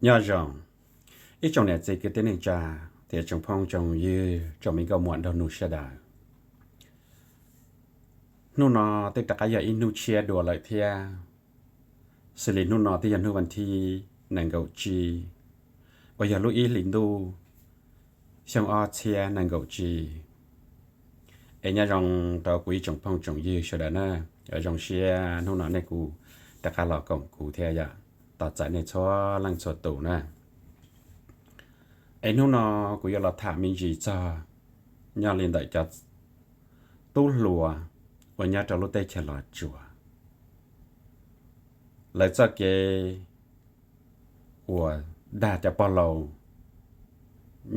Nyob zoo ib tsoom niam txiv kwv tij neej tsa thiab tsoom phooj tsoom ywg tsoom me nkauj muam nraug nus sawv daws. Hnub no twb rov qab yog ib hnub tshiab dua lawm thiab. Xws li hnub no twb yog hnub vas thib nees nkaum tsib uas yog lub ib hlis ntuj xyoo ob txhiab nees nkaum tsib. Es nyob zoo rau kuv ib tsoom phooj tsoom ywg sawv daws na, zoo siab hnub no nej kuj rov qab los koom kuv thiab yom, tos txais nej txhua leej txhua tus na. Es hnub no kuv yuav los tham me ntsis txog nyob li ntawm cov tub hluas uas nyob rau lub teb chaws Los Tsuas, lawv txoj kev uas dag cov pog laus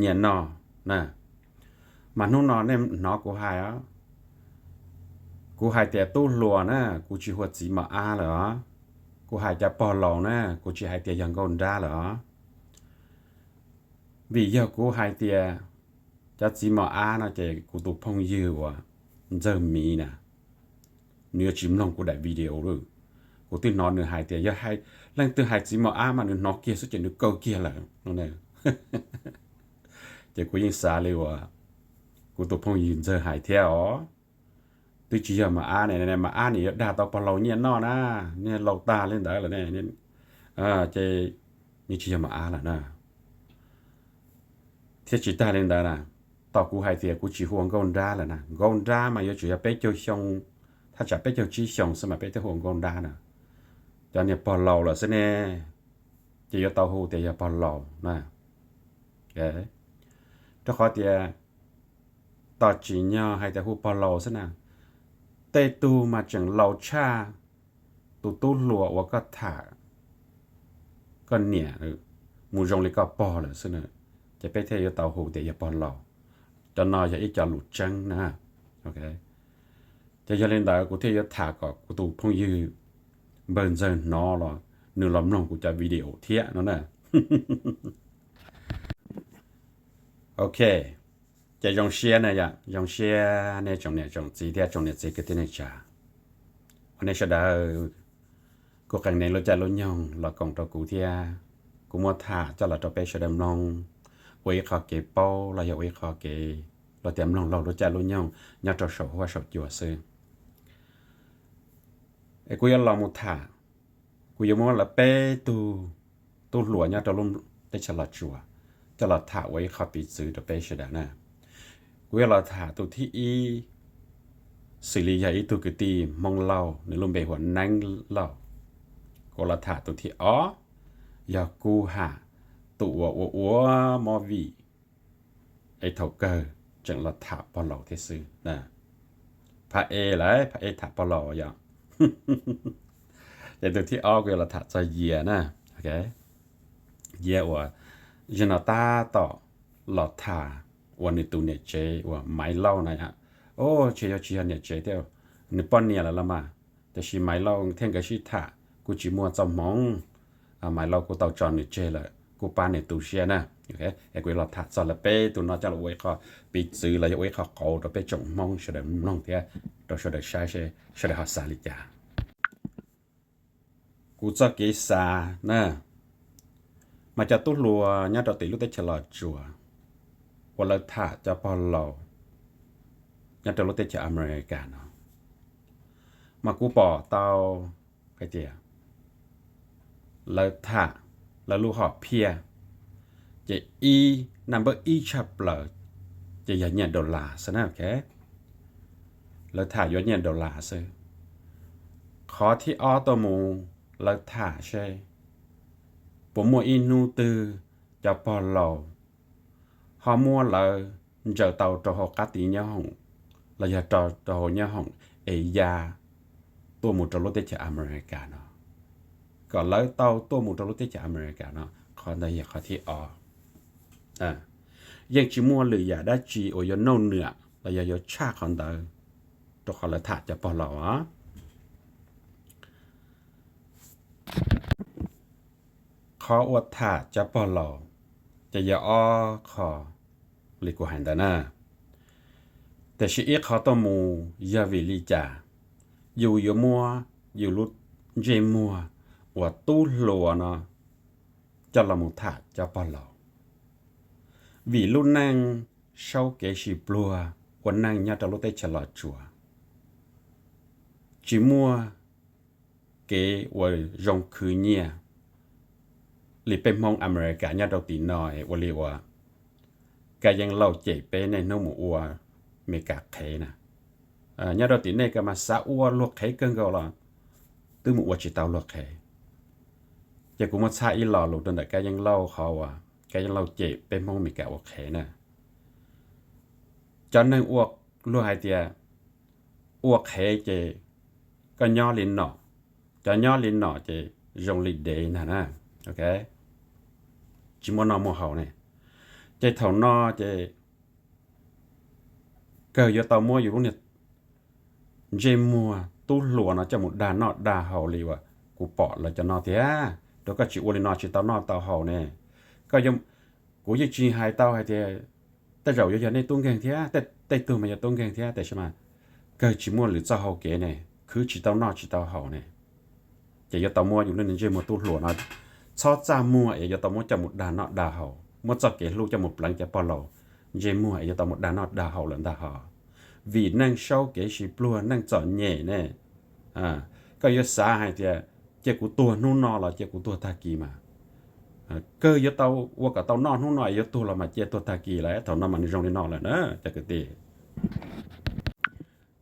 nyiaj noj na. Mas hnub no nej hnov kuv hais, kuv hais tias tub hluas na, kuv tsis hu ua txiv mos ab lawm os. Kuv hais cov pog laus na, kuv tsis hais tias yog nkauj nrab lawm os. Vim yog kuv hais tias cov txiv mos ab no ces kuv tus phooj ywg uas Ntxawg Miv na, nws yuav tsis mloog kuv daim video lawm. Kuv twb hnov nws hais tias yog leej twg hais txiv mos ab mas nws hnov kiag xwb ces nws kaw kiag lawm. Ces kuv yeej xav li uas kuv tus phooj ywg Ntxawg hais thiab os. Twb tsis yog mos ab ne, mos ab nws yuav dag tau pog laus nyiaj noj na, nyiaj laus tag li ntawd lawm ne, ces nws tsis yog mos ab lawm na. Thiab tsis tag li ntawd na, tos kuv hais tias kuv tsis hu ua nkauj nrab lawm na, nkauj nrab mas yuav tsum yog peb caug xyoo, thaj tsam peb caug tsib xyoos xwb mas peb thiaj hu ua nkauj nrab na. Cov niag pog laus lawm xwb ne, ces yuav tau hu tias yog pog laus na. Rau qhov tias tos tsim nyog hais tias hu pog laus xwb na, tej tug mas tseem laus tshaj tus tub hluas uas koj tham, koj niam mus zoo li koj pog lawm xwb na, ces peb thiaj yuav tau hu tias yog pog laus. Cov no yog ib co lus tseeb na. Ces yog li ntawd kuv thiaj yuav tham kom kuv tus phooj ywg npawg Ntxawg hnov los nws los mloog kuv cov video thiab no na. Ok, ces zoo siab na yom, zoo siab nej tsoom niam tsoom txiv thiab tsoom niam txiv kwv tij neej tsa uas nej sawv daws kuj qee nej lub caij lub nyoog los koom rau kuv thiab. Kuv muab tham coj los rau peb sawv daws mloog ua ib qho kev paub los yog ua ib qho kev, los tias mloog laug lub caij lub nyoog nyob rau saum huab saum cua xwb. Es kuv yuav los mus tham, kuv yuav muab lawv peb tug tub hluas nyob rau lub teb chaws Los Tsuas coj los tham ua ib qho piv txwv rau peb sawv daws na. Kuv yuav los tham tus thib ib, xws li yog ib tug kwv tij Hmoob Lauj, nws lub npe hu ua Neeb Lauj. Kuv los tham tus thib ob, yog Kuv Ham, tus uas ua ua movie es thaum kawg tseem los tham pog laus thiab xwb. Phab E lawm, phab E tham pog laus yom. Ces tus thib ob kuv yuav los tham txog Yias na. Yias uas zaum no tab tom los tham uas nws tus niam tsev uas Maiv Lauj na. Os, tsis yog, tsis yog niam tsev thiab, nws poj niam lawm los mas, tiam sis Maiv Lauj thiab nkawd sib tham kuj tsis muaj txoj hmoov. Maiv Lauj kuj tau tso nws tseg lawm, kuj pab nws tu siab na. Es kuv yuav los tham txog lawv peb tus no coj los ua ib qho piv txwv los yog ua ib qho qauv rau peb tsoom Hmoob sawv daws mloog thiab rau sawv daws saib seb sawv daws ho xav li cas. Kuv txoj kev xav na, mas cov tub hluas nyob rau tim lub teb chaws Los Tsuas uas lawv tham cov pog laus nyob rau lub teb chaws Amelikas no, mas kuv pom tau hais tias lawv tham, lawv lub hom phiaj, ces ib, naj npawb ib tshaj plaws ces yog nyiaj dollar xwb na. Lawv tham yuav nyiaj dollar xwb. Qhov thib ob tuaj mus, lawv tham seb puas muaj ib hnub twg cov pog laus ho muab lawv ntsaws tau rau hauv qab tis nyob hoom los yog rau hauv nyob hoom es ya tuaj mus rau lub teb chaws Amelikas no, kom lawv tau tuaj mus rau lub teb chaws Amelikas no. Qhov ntawd yog qhov thib ob. Yeej tsis muaj lwm yam dab tsi uas yuav nauj nwam los yog yuav tshaj qhov ntawd, rau qhov lawv tham cov pog laus os. Qhov uas tham cov pog laus ces yog ob qho li kuv hais ntawd na. Tiam sis ib qho tuaj mus yog vim li cas yus yuav muab yus lub ntsej muag uas tub hluas no coj los mus tham cov pog laus. Vim lub neej saub kev sib pluag, ua neej nyob rau lub teb chaws Los Tsuas tsis muaj kev ua zoo khwv nyiaj li peb Hmoob Amelikas nyob rau tim no, ua li uas Kab Yeeb Lauj cem peb niaj hnub mus ua Amelikas qhev na. Nyob rau tim nej koj mas xav ua luag qhev kawg nkaus los twb mus ua tsis tau luag qhev. Ces kuv muab txhaj ib lo lus rau ntawm Kab Yeeb Lauj qhov uas Kab Yeeb Lauj cem peb Hmoob Amelikas ua qhev na. Cov neeg ua, luag hais tias ua qhev ces koj nyob li no, cov nyob li no ces zoo li dev ntag na. Tsis muaj noj muaj haus ne. Ces thaum no ces kawg yuav tau muab yus lub niag ntsej muag tub hluas no coj mus dag noj dag haus li uas kuv pom lawv cov no tiag. Rau koj tsis ua li no tsis tau noj tau haus ne. Kuv yeej tsis hais tau hais tias tej zaum yuav yog nej tub nkeeg thiab, tej tug mas yog tub nkeeg thiab, tiam sis mas kawg tsis muaj lwm txoj hau kev ne, khwv tsis tau noj tsis tau haus ne. Ces yuav tau muab yus lub niag ntsej muag tub hluas no txhob txaj muag es yuav tau muab coj mus dag noj dag haus, muab txoj kev hlub coj mus pleev cov pog laus ntsej muag es yuav tau mus dag noj dag haus lawm ntag hos. Vim neej saub kev sib pluag, neej txom nyem ne. Koj yuav xav hais tias cia kuv tuag hnub no los cia kuv tuag tag kis mas, kawg yuav tau ua kom tau noj hnub no es yuav tuag los mas cia tuag tag kis lawm. Thaum no mas nws zoo li no lawm na cov kwv tij.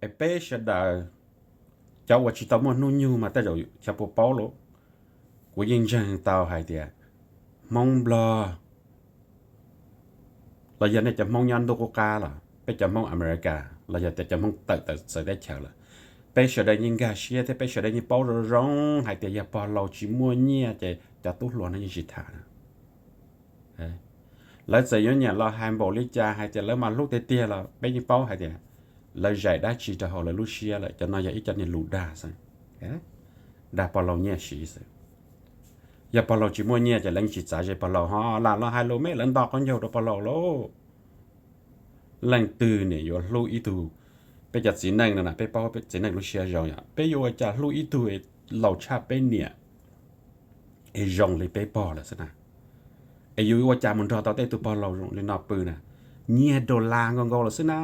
Es peb sawv daws cov uas tsis tau muaj hnub nyoog mas tej zaum xyov puas paub los, kuv yeej ntseeg tau hais tias Hmoob Nplog los yog nej cov Hmoob nyob ntuj qub qab los peb cov Hmoob Amelikas los yog tias cov Hmoob tawm tawm txawv teb chaws lawm, peb sawv daws yeej nkag siab thiab peb sawv daws yeej paub zoo zoo hais tias yog pog laus tsis muaj nyiaj ces cov tub hluas no yeej tsis tham na. Lawv txawm yuav nyiam los hais npaum li cas hais tias lawv mas hlub tiag tiag los peb yeej paub hais tias lawv zais dab tsi rau hauv lawv lub siab lawm. Cov no yog ib co niag lus dag xwb, dag pog laus nyiaj siv xwb. Yog pog laus tsis muaj nyiaj ces lawv yeej tsis txav ze pog laus, ho lam los hais lus me lawv nto qaub ncaug rau pog laus lauj. Leej twg niam yuav hlub ib tug, peb cov txiv neej no na peb paub peb txiv neej lub siab zoo yom, peb yuav ua cas hlub ib tug laus tshaj peb niam es zoo li peb pog lawm xwb na. Es yus ua cas mus nrog tau tej tug pog laus zoo li no pw na, nyiag dollar nkaus nkaus lawm xwb na.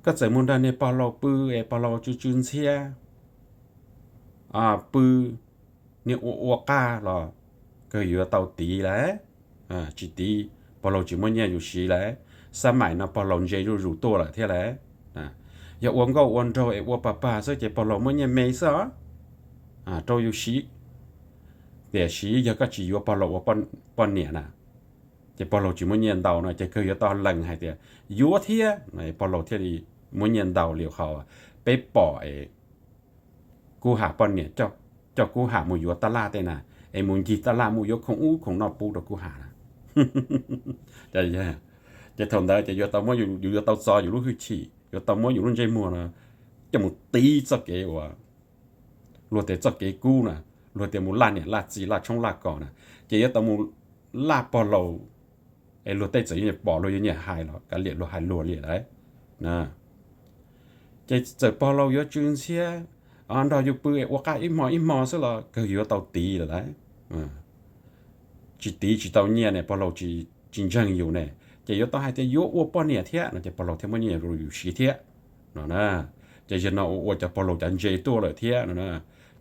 Koj txawm mus nrog niag pog laus pw es pog laus tsw tsw ntxhiab, pw niag ua ua qaj los kawg yuav tau tiv lawm. Tsis tiv, pog laus tsis muaj nyiaj yus siv lawm. Xab maim no pog laus ntse zuj zus tuaj lawm thiab lawm. Yog ua nkauj ua nraug es ua pag pag xwb ces pog laus muaj nyiaj me xwb os, rau yus siv. Tiam sis yog koj tsis yuav pog laus ua poj niam na, ces pog laus tsis muaj nyiaj ntau no ces kawg yuav tau lees hais tias yuav thiab, pog laus thiaj li muaj nyiaj ntau li qhov peb pom es Kub Ham poj niam coj Kub Ham mus yuav tab laj tej na, es mus ncig tab laj mus yuav khoom ub khoom no pub rau Kub Ham na. Ces thaum ntawd ces yuav tau muab, yus yuav tau txo yus lub hwj chim, yuav tau muab yus lub ntsej muag no coj mus tiv txoj kev uas luag tias txoj kev kub na, luag tias mus laj niam laj txiv laj tshoob laj kos na, ces yuav tau mus laj pog laus, es luag tej txawm yuav nyiam pom luag yuav nyiam hais los kav liam luag hais luag li lawm. Ces txawm pog laus yuav tsw ntxhiab nrog yus pw es ua qaj ib hmo ib hmo xwb los kawg yuav tau tiv lawm lauj. Tsis tiv tsis tau nyiaj ne, pog laus tsis ntseeg yus ne, ces yuav tau hais tias yuav ua poj niam thiab no ces pog laus thiaj muab nyiaj rau yus siv thiab no na. Ces yog no ua ua cov pog laus cov ntse tuaj lawm thiab no na.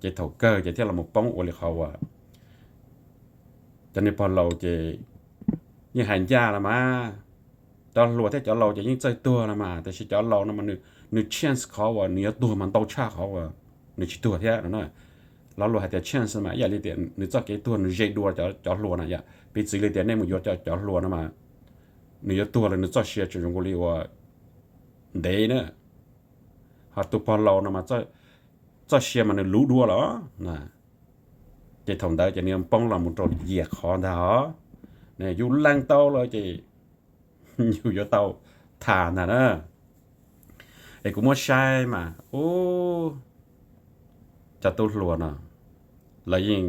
Ces thaum kawg ces thiaj los poob ua li qhov uas cov niag pog laus ces yeej hais ncaj los mas, cov hluas thiab cov laus ces yeej txawj tuag los mas, tiam sis cov laus no mas nws chance qhov uas nws yuav tuag mas ntau tshaj qhov uas nws tsis tuag thiab no na. Lo lus hais tias chance mas ib yam li tias nws txoj kev tuag nws ze dua cov hluas na yom. Piv txwv li tias nej mus yuav cov hluas no mas nws yuav tuag los nws txoj sia tseem zoo nkaus li uas ntev na. Ho tus pog laus no mas txoj sia mas nws luv dua los na. Ces thaum ntawd ces nws poob los mus rau yias qhov ntag os. Yus lees tau lawm ces yus yuav tau tham ntag na. Es kuv muab saib mas, ub, cov tub hluas no lawv yeej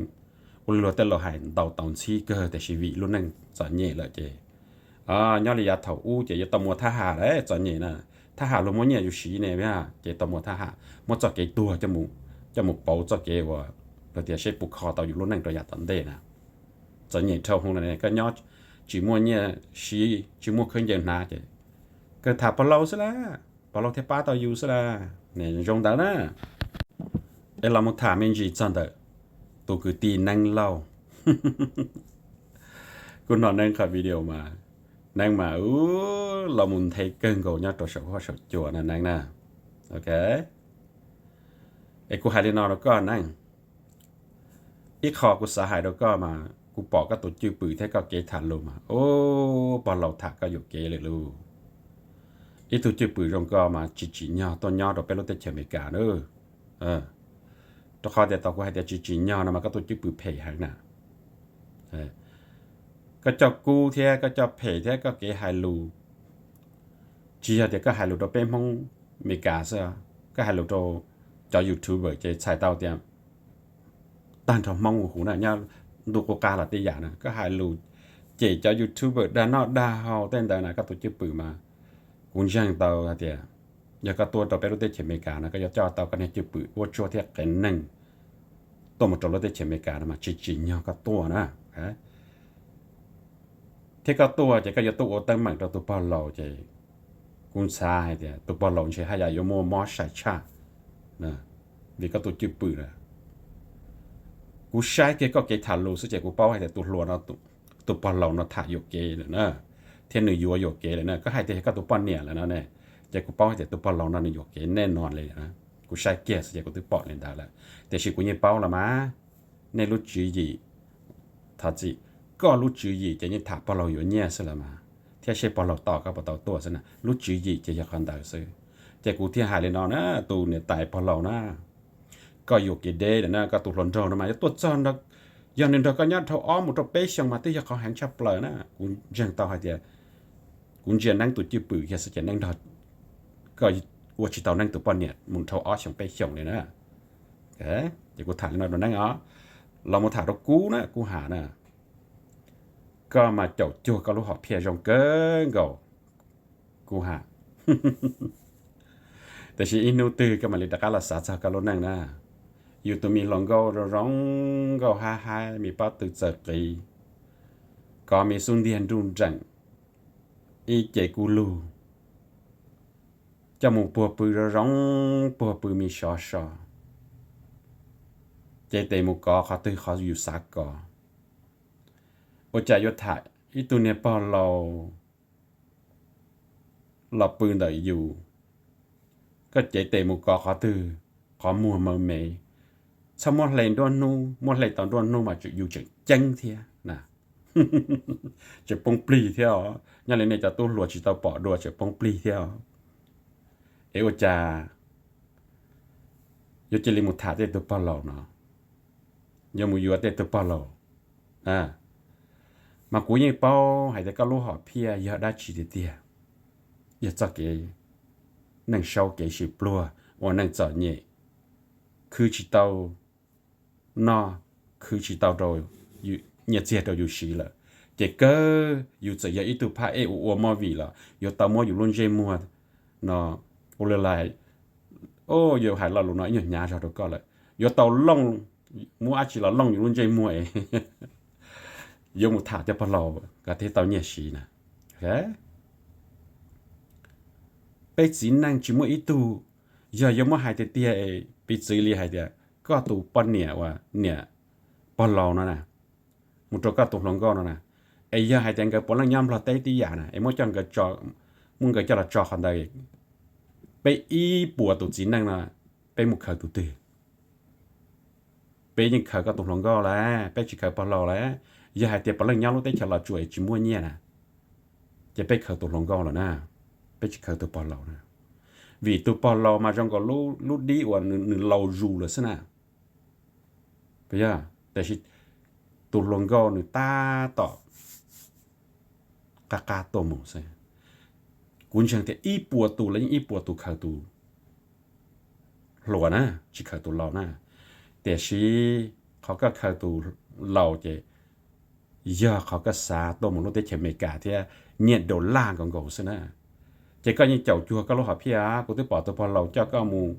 ua li luag tej laus hais ntaus tau ntxhib kawg, tiam sis vim lub neej txom nyem lawm ces nyob li yav thaum ub ces yuav tau muaj thab ham lawm, txom nyem na. Thab ham luag muab nyiaj yus siv ne, ces tau muaj thab ham muab txoj kev tuag coj mus pauv txoj kev uas luag tias seb puas kho tau yus lub neej rau yav tom ntej na. txom nyem dhau hwv lawm, koj nyob tsis muaj nyiaj siv, tsis muaj khaub ncaws hnav ces kawg tham pog laus xwb las, pog laus thiaj pab tau yus xwb las. Zoo ntawd na. Es los mus tham me ntsis txog ntawm tus kwv tij Neeb Lauj. Kuv hnov Neeb qhov video mas, Neeb mas ua los mus nthe kawg nkaus nyob rau saum huab saum cua na Neeb na. Ok, es kuv hais li no rau koj Neeb, ib qho kuv xav hais rau koj mas kuv pom koj tus cwj pwm thiab koj kev tham lus mas ua pog laus tham koj yuam kev lawm lauj. Ib tug cwj pwm zoo koj mas tsis tsim nyog tuaj nyob rau peb lub teb chaws Amelikas na. Rau qhov tias tau kuv hais tias tsis tsim nyog no mas koj tus cwj pwm phem heev na. Koj coj kub thiab koj coj phem thiab koj kev hais lus, tsis yog tias koj hais lus rau peb Hmoob Amelikas xwb, koj hais lus rau cov YouTuber ces txhais tau tias tag nrho Hmoob huv na, nyob ntuj qub qab los tej yam na, koj hais lus cem cov YouTuber dag noj dag haus tej ntawd na, koj tus cwj pwm mas kuv ntseeg tau hais tias yog koj tuaj rau peb lub teb chaws Amelikas no koj yuav coj tau koj niag cwj pwm ua tsuag thiab qias neeg tuaj mus rau lub teb chaws Amelikas no mas tsis tsim nyog koj tuaj na. Thiab koj tuaj ces koj yuav tuaj ua teeb meem rau tus pog laus ces kuv ntxhab hais tias tus pog laus ntshe haj yam yuav muaj mob sai tshaj vim koj tus cwj pwm na. Kuv saib kiag koj kev tham lus xwb ces kuv paub hais tias tus hluas no, tus pog laus no tham yuam kev lawm na, thiab nws yuav yuam kev lawm na. Koj hais tias yog koj tus poj niam lawm no ne, ces kuv paub hais tias tus pog laus no nws yuam kev nej no li. Kuv saib kiag xwb ces kuv twb pom li ntawd lawm, tiam sis kuv yeej paub los mas, nej lub tswv yim, thov txim, koj lub tswv yim ces yeej tham pog laus yuav nyiaj xwb los mas, thiab seb pog laus tos koj puas tau tuaj xwb na. Lub tswv yim ces yog qhov ntawd xwb. Ces kuv thiaj hais li no na, tus niam tais pog laus na, koj yuam kev deb lawm na, koj tus hluas nraug no mas yuav tuaj txog, yog nws nrog koj nyob dhau ob mus rau peb xyoos mas twb yog qhov heev tshaj plaws na. Kuv ntseeg tau hais tias kuv ntsia Neeb tus cwj pwm kiag xwb ces Neeb nrog koj ua tsis tau Neeb tus poj niam mus dhau ob xyoos peb xyoos li na. Ces kuv tham li no rau Neeb os, los mus tham rau Kub na, Kub Ham na, koj mas caum cuag koj lub hom phiaj zoo kawg nkaus, Kub Ham. Tiam sis ib hnub twg koj mam li rov qab los xav txog koj lub neej na. Yus tus me hluas nkauj zoo zoo nkauj hab haib, me pob tw txawm qiv, kov me xub ntiag nruj nreem, ib ce kuj lug, coj mus puag pw zoo zoo, puag pw me sov so, cev tes mus kov qhov twg qhov yus xav kov. Ua cas yuav tham ib tug niag pog laus los pw ntawm yus, koj cev tes mus kov qhov twg qhov muag maw me, txhob muab hle nruab hnub, muab hle tau nruab hnub mas yus tseem ceeb thiab na, tseem poob plig thiab os. Nyob li nej cov tub hluas tsis tau pom dua tseem poob plig thiab os. Es ua cas yuav cia li mus tham tej tug pog laus no, yuav mus yuav tej tug pog laus? Mas kuv yeej paub hais tias koj lub hom phiaj yog dab tsi tiag tiag, yog txoj kev neej saub kev sib pluag, ua neej txom nyem, khwv tsis tau noj, khwv tsis tau rau nyiaj txiag rau yus siv lawm, ces kawg yus txawm yog ib tug phab ej ua ua movie los yuav tau muab yus lub ntsej muag no, ua li lais, yuav hais lo lus no ib nyuag hnyav zog rau koj lawm, yuav tau looj, muab dab tsi los looj yus lub ntsej muag es yuav mus tham tej pog laus kom thiaj tau nyiaj siv na. Peb txiv neej tsis muaj ib tug, yog yuav muab hais tiag tiag es piv txwv li hais tias koj tus poj niam uas niam pog laus no na, mus rau koj tus hluas nkauj no na, es yog hais tias nkawd puav leej nyob Nplog teb tib yam na es muab coj, muab nkawd coj los tso qhov ntawd, peb ib puas tus txiv neej no, peb mus khaws tus twg? Peb yeej khaws koj tus hluas nkauj lawm, peb tsis khaws pog laus lawm. Yog hais tias puav leej nyob lub teb chaws Los Tsuas es tsis muaj nyiaj na, ces peb khaws tus hluas nkauj lawm na, peb tsis khaws tus pog laus na. Vim tus pog laus mas zoo nkaus lub dib uas nws laus zus lawm xwb na. Yog, tiam sis tus hluas nkauj nws tab tom qab qab tuaj mus xwb. Kuv ntseeg tias ib puas tus los yeej ib puas tus khaws tus hluas na, tsis khaws tus laus na. Tiam sis qhov koj khaws tus laus ces yog qhov koj xav tuaj mus lub teb chaws Amelikas thiab nyiaj dollar nkaus nkaus xwb na. Ces koj yeej caum cuag koj lub hom phiaj, kuv twb pom tus pog laus coj koj mus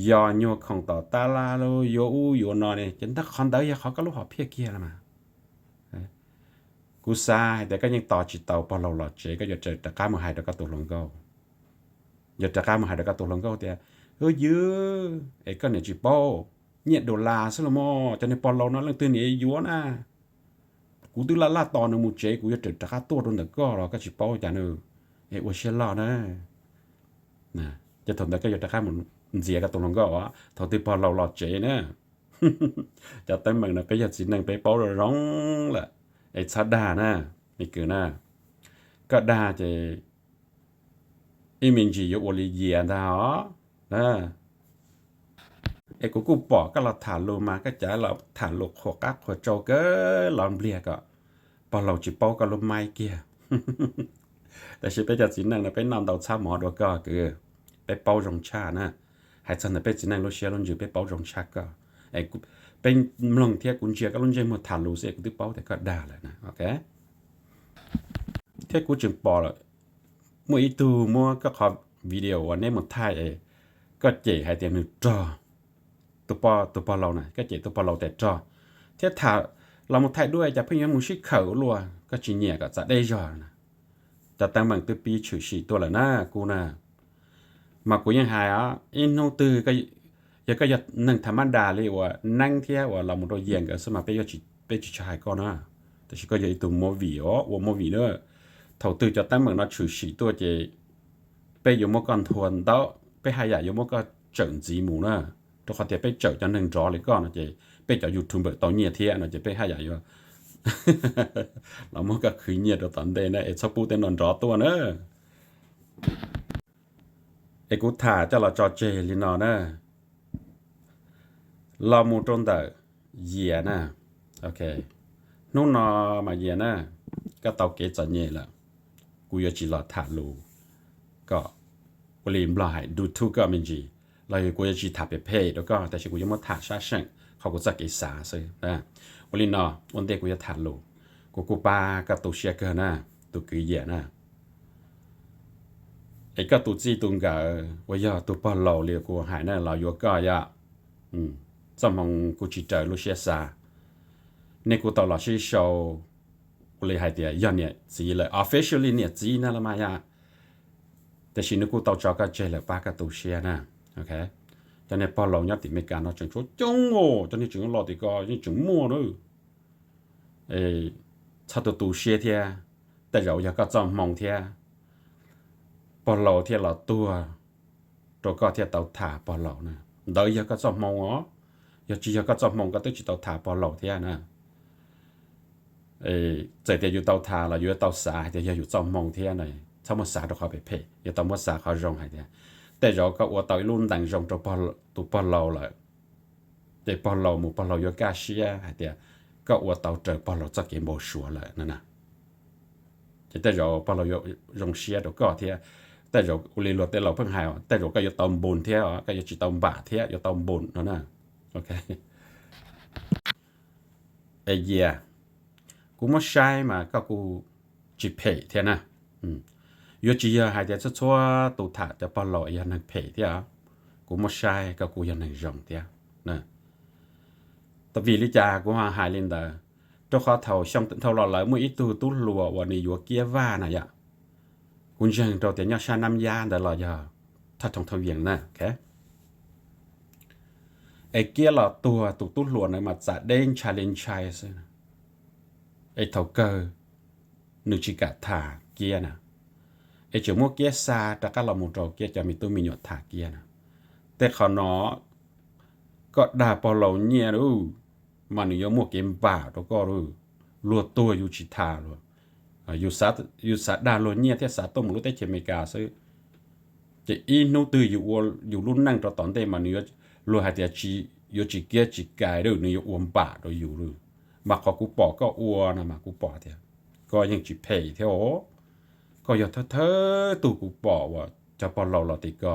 yos nyuag khoom tom tab laj, yuav ub yuav no ne, ces ntawd qhov ntawd yog qhov koj lub hom phiaj kiag los mas. Kuv xav hais tias koj yeej tos tsis tau pog laus los tsev, koj yuav rov qab mus hais rau koj tus hluas nkauj. Yuav rov qab mus hais rau koj tus hluas nkauj tias, Ub, yws, es koj niam tsis paub, nyiaj dollar xwb los mas, cov niag pog laus no leej twg niam yuav na. Kuv twb laj laj tos nws mus tsev, kuv yuav rov qab tuaj rau ntawm koj los koj tsis paub cas na. Es ua siab loj na. Ces thaum ntawd koj yuav rov qab mus ntxias koj tus hluas nkauj os, thaum twg pog laus los tsev na. Cov teeb meem no peb yog txiv neej peb paub zoo zoo lawm, es txhob dag na, me kwv na. Koj dag ces ib me ntsis yuav ua li Yias ntag os. Es kuv kuj pom koj los tham lus mas koj cav los tham lus qhuas qab qhuas tsau kawg los npliag kom pog laus tsis paub koj lub maib kiag. Tab sis peb cov txiv neej no peb noj ntau txhab mov dua koj kwv, peb paub zoo tshaj na. Hais txog ntawm peb txiv neej lub siab lub ntsws peb paub zoo tshaj koj. Peb mloog thiab kuv ntsia koj lub ntsej muag tham lus xwb kuv twb paub tias koj dag lawm na. Thiab kuv tseem pom muaj ib tug muab koj qhov video uas neb mus thaij es koj cem hais tias nws rog, tus pog laus na, koj cem tus pog laus tias rog, thiab tham los mus thaij duab cas pheej yuav mus sib khawm ua luaj, koj tsis nyiam kom txav deb zog na. Cov teeb meem twb pib tshwm sim tuaj lawm na, kuv na. Mas kuv yeej hais os, ib hnub twg yog koj yog neeg tham mab das li uas Neeb thiab uas los mus rau Yias nkawd xwb mas peb tsis tshua hais koj na. Tab sis koj yog ib tug movie os, ua movie na. Thaum twg cov teeb meem no tshwm sim tuaj ces peb yuav muab koj nthua ntau, peb haj yam yuav muab koj tsawm ntxiv mus na. Rau qhov tias peb tsawm cov neeg nrov li koj no ces peb cov YouTuber tau nyiaj thiab no ces peb haj yam yuav los muab koj khwv nyiaj rau tom ntej na, es txhob pub tej no nrov tuaj na. Es kuv tham coj los tso tseg li no na, los mus rau ntawm Yias na. Hnub no mas Yias na, koj tau kev txom nyem lawm, kuv yuav tsis los tham lus kom ua li Nplog hais do thuj koj me ntsis, los yog kuv yuav tsis tham phem phem rau koj, tab sis kuv yuav muab tham sab seem qhov kuv txoj kev xav xwb. Ua li no, ua ntej kuv yuav tham lus, kuv kuj pab koj tu siab kawg na, tus kwv Yias na. Es koj tus txij tus nkawm uas yog tus pog laus li kuv hais na los yuav koj yom. Txoj hmoo kuj tsis raws lub siab xav. Nej kuj tau los sib sau, ua li hais tias yog niam txiv lawm, officially niam txiv na los mas yom. Tiam sis nws kuj tau tso koj tseg lawm, pab koj tu siab na. Cov niag pog laus nyob tim Meskas no tseem tshuav coob os, cov niag tseem los tim ko yeej tseem muaj na. Txhob tu tu siab thiab, tej zaum yog koj txoj hmoo thiab, pog laus thiaj los tuag rau koj thiaj tau tham pog laus na. Ntawd yog koj txoj hmoo os, yog tsis yog koj txoj hmoo koj twb tsis tau tham pog laus thiab na. Txawm tias yus tau tham los yus yuav tau xav hais tias yog yus txoj hmoo thiab na, txhob muab xav rau qhov phem phem, yuav tau muab xav qhov zoo hais tias tej zaum koj ua tau ib lub ntees zoo rau tus pog laus lawm, ces pog laus mus pog laus yuav kaj siab hais tias koj ua tau raws pog laus txoj kev npau suav lawm na. Ces tej zaum pog laus yuav zoo siab rau koj thiab, tej zaum ua li luag tej laus pheej hais, tej zaum koj yuav tau npoos thiab, koj yuav tsis tau npam thiab, yuav tau npoos no na. Es Yias, kuv muab saib mas koj kuj tsis phem thiab na. Yuav tsis yog hais tias txhua txhua tus tham cov pog laus yog neeg phem thiab, kuv muab saib koj kuj yog neeg zoo thiab. Vim li cas kuv ho hais li ntawd? Rau qhov thaum xyoo dhau los lawm muaj ib tug tub hluas uas nws yuav Kiab Vaj na yom, kuv ntseeg rau tias nyob sab Nab Yab ntawd los yog thaj thoo thoo yees na. Es Kiab los tuag, tus tub hluas ntawd mas txav deb ntshai li ntshai xwb. Es thaum kawg nws tsis kam tham Kiab na, es tseem muab Kiab xa rov qab los mus rau Kiab cov me tub me nyuam tham Kiab na. Tej qhov no koj dag pog laus nyiaj lawm mas nws yuav muaj kev npam rau koj lawm. Luag tuag yus tsis tham luag, yus xav dag luag nyiaj thiab xav tuaj mus lub teb chaws Amelikas xwb. Ces ib hnub twg yus ua yus lub neej rau tom ntej mas nws, luag hais tias yuav tsis kiab tsis kais lawm, nws yuav ua npam rau yus lawm. Mas qhov kuv pom koj ua no mas kuv pom tias koj yeej tsis phem thiab os. Koj yog thawj thawj tug kuv pom uas cov pog laus los tim ko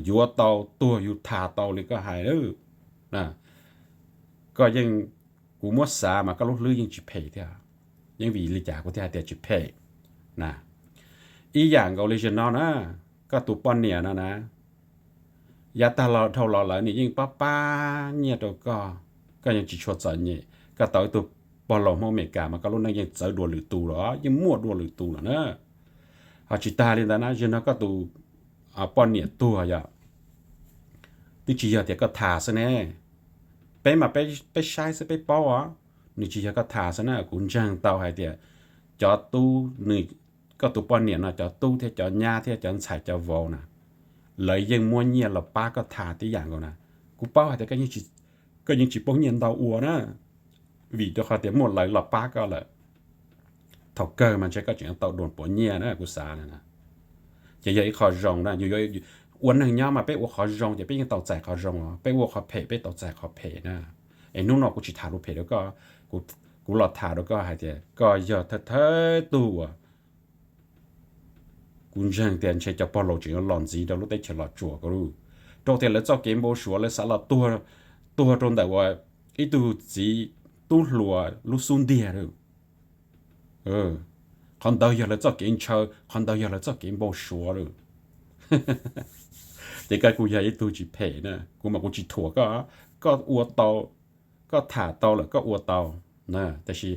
yuav tau tuag yus tham tau li koj hais lawm. Koj yeej, kuv muab xav mas koj lub hlwb yeej tsis phem thiab. Yeej vim li cas kuv thiaj hais tias tsis phem na? Ib yam nkaus li zaum no na, koj tus poj niam no na, yav tag los dhau los lawm nws yeej pab pab nyiaj rau koj, koj yeej tsis tshua txom nyem. Koj tau ib tug pog laus Hmoob Amelikas mas koj lub neej yeej txawv dua lwm tus lawm, yeej muaj dua lwm tus lawm na. Ho tsis tas li ntawd na, zaum no koj tus poj niam tuag yom, twb tsis yog tias koj tham xwb ne. Peb mas peb saib xwb peb paub os, nws tsis yog koj tham xwb na. Kuv ntseeg tau hais tias cov tub, nws, koj tus poj niam no cov tub thiab cov nyab thiab cov ntxhais cov vauv na, lawv yeej muab nyiaj los pab koj tham tib yam nkaus na. Kuv paub hais tias koj yeej tsis poob nyiaj ntau ua na, vim rau qhov tias muaj lawv los pab koj lawm. Thaum kawg mas ntshe koj tseem tau dua puav nyiaj na, kuv xav na. Ces yog ib qho zoo na, yus ua neeg nyob mas peb ua qhov zoo ces peb yeej tau txais qhov zoo os, peb ua qhov phem peb tau txais qhov phem na. Es hnub no kuv tsis tham lus phem rau koj, kuv los tham rau koj hais tias koj yog thawj thawj tug uas kuv ntseeg tias ntshe cov pog laus tseem yuav los ntxiv rau lub teb chaws Los Tsuas ko lawm, rau tias lawv txoj kev npau suav lawv xav los tuag rau ntawm uas ib tug txiv tub hluas lub xub ntiag lawm. Qhov ntawd yog lawv txoj kev ntshaw, qhov ntawd yog lawv txoj kev npau suav lawm. Ces koj kuj yog ib tug tsis phem na, kuv mas kuv tsis thuam koj, koj ua tau, koj tham tau lawm koj ua tau, tiam sis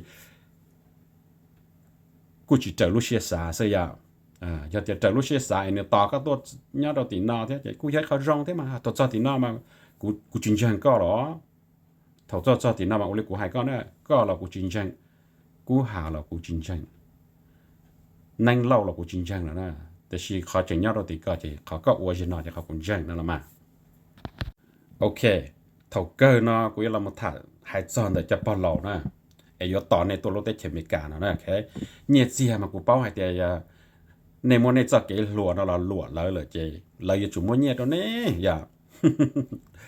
kuj tsis raws lub siab xav xwb yom. Yog tias raws lub siab xav es nws tos koj tuaj nyob rau tim no thiab ces kuj yog ib qho zoo thiab mas, thaum txog tim no mas kuv tsis ntseeg koj los. Thaum txog txog tim no mas ua li kuv hais koj na, koj los kuv tsis ntseeg, Kub Has los kuv tsis ntseeg, Neeb Lauj los kuv tsis ntseeg lawm na. Tiam sis qhov tseem nyob rau tim koj ces qhov koj ua zaum no ces qhov kuv ntseeg no los mas. Ok, thaum kawg no kuv yuav los tham hais txog ntawm cov pog laus na, es yuav tos nej tuaj lub teb chaws Amelikas no na. Nyiaj txiag mas kuv paub hais tias nej muab nej txoj kev hluas no los luam lawv lawm ces lawv yuav tsum muab nyiaj rau nej yom.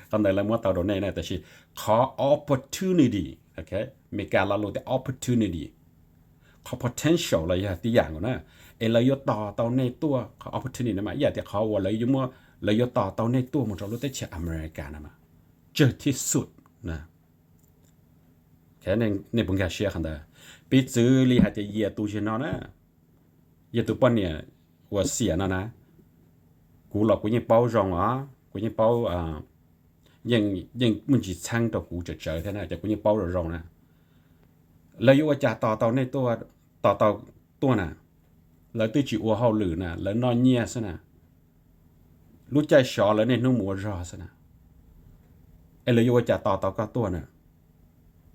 Qhov ntawd lawv muab tau rau nej na, tiam sis qhov opportunity, Amelikas lo lus tias opportunity, qhov potential los yog tib yam nkaus na. Es lawv yuav tos tau nej tuaj, qhov opportunity no mas ib yam tias qhov uas lawv yuav muab, lawv yuav tos tau nej tuaj mus rau lub teb chaws Amelikas no mas tsawg thiab xwb. Nej puas nkag siab qhov ntawd? Piv txwv li hais tias Yias tus zaum no na, Yias tus poj niam uas xiam no na, kuv los kuv yeej paub zoo os, kuv yeej paub, yeej muaj ntsis txheeb rau kuv tsawv tsawv thiab na, ces kuv yeej paub zoo zoo na. Lawv yuav ua cas tos tau nej tuaj, tos tau tuaj na? Lawv twb tsis ua hauj lwm na, lawv noj nyiaj xwb na. Lub caij sov lawv niaj hnub mus ua zog xwb na. Es lawv yuav ua cas tos tau koj tuaj na?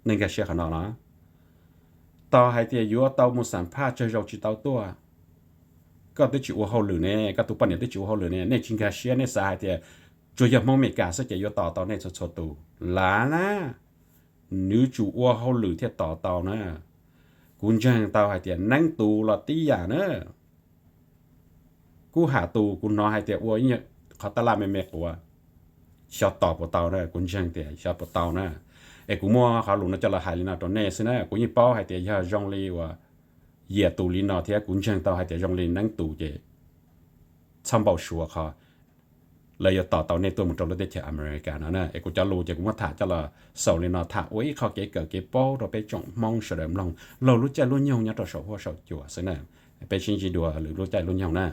Nej nkag siab qhov no los? Tos hais tias yuav tau mus xam phaj tsawg zaus tsis tau tuaj, koj twb tsis ua hauj lwm ne, koj tus poj niam twb tsis ua hauj lwm ne, nej tsis nkag siab, nej xav hais tias tsuas yog Hmoob Amelikas xwb ces yuav tos tau nej txhua txhua tus. Lav na, nws tsum ua hauj lwm thiaj tos tau na. Kuv ntseeg tau hais tias Neeb tus los tib yam na. Kub Has tus kuv hnov hais tias ua qhov taj laj me me quav, xyov tos puas tau na, kuv ntseeg tias xyov puas tau na. Es kuv muab qhov lus no coj los hais li no rau nej xwb na, kuv yeej paub hais tias yog zoo li uas Yias tus li no thiab kuv ntseeg tau hais tias zoo li Neeb tus ces txhob npau suav qhov lawv yuav tos tau nej tuaj mus rau lub teb chaws Amelikas no na. Es kuv cov lus ces kuv muab tham coj los xaus li no, tham ua ib qho kev kawm kev paub rau peb tsoom Hmoob sawv daws mloog laug lub caij lub nyoog nyob rau saum huab saum cua xwb na. Peb sib ntsib dua lwm lub caij lub nyoog na.